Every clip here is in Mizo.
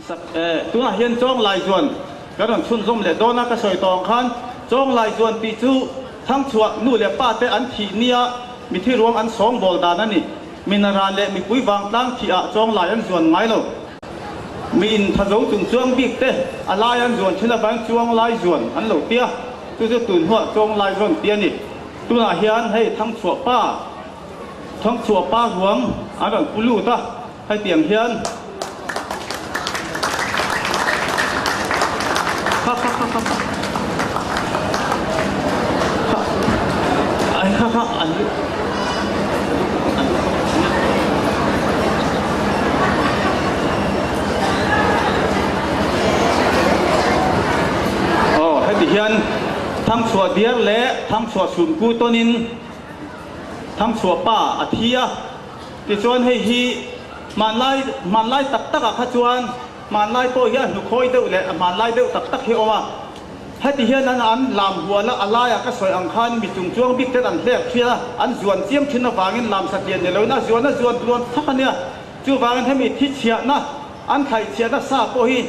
Sak e, tunah hian Chawnglai zuan kan rawn chhunzawm leh dawn a, ka sawi tawh ang khan Chawnglai zuan tih chu Thangchhuah nu leh pa te an thih nia mithi ruang an sawngbawl dan a ni. Minara leh mipui vangtlang thih ah Chawnglai an zuan ngai lo. Mi in thazo chung chuang bik te a lai an zuan thin avangin Chuanglai zuan an lo tia, chu chu tun hnuah Chawnglai zuan tih a ni. Tunah hian hei Thangchhuah pa Thangchhuah pa ruang an rawn pu lut a. Hetiang hian kha kha kha kha kha kha ai kha kha an an Aw heti hian Thangchhuah diar leh Thangchhuah chhunku tawnin Thangchhuah pa a thi a. Tichuan hei hi hmanlai hmanlai tak takah kha chuan hmanlai pawh hi a hnukhawi deuh leh a hmanlai deuh tak tak hi a awm a. Heti hian an an lam hual a, a laiah ka sawi ang khan mi chung chuang bik ten an hlek thin a, an zuan chiam thin avangin lam satlian ni loin a zuan a zuan tluan thak a nia. Chuvangin hemi thi chhiahna, an thlaih chhiahna sa pawh hi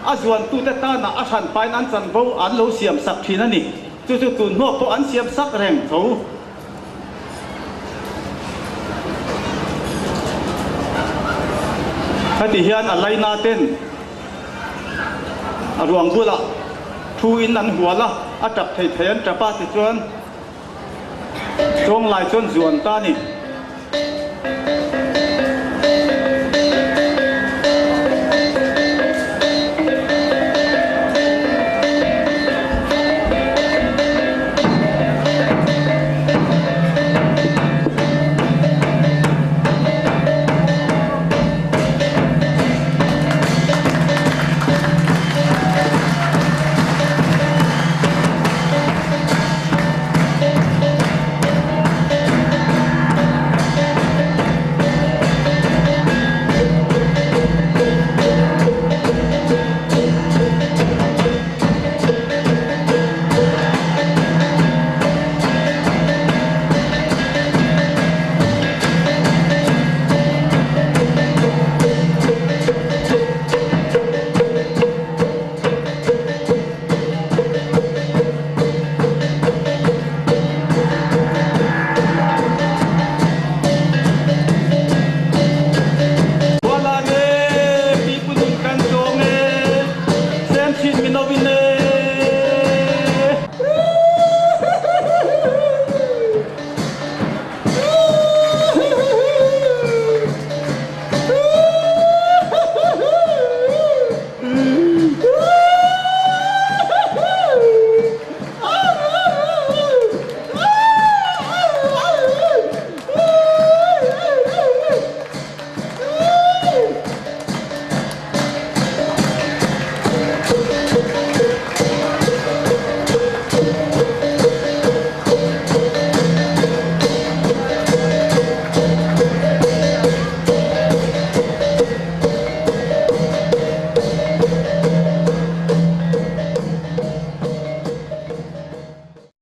a zuantute tanah a hran pain an chanvo an lo siam sak thin a ni. Chu chu tun hnuah pawh an siam sak reng tho. Heti hian a laina ten a ruang bulah thu in an hual a, a tap thei thei an tap a tichuan Chawnglai chuan zuan ta a ni.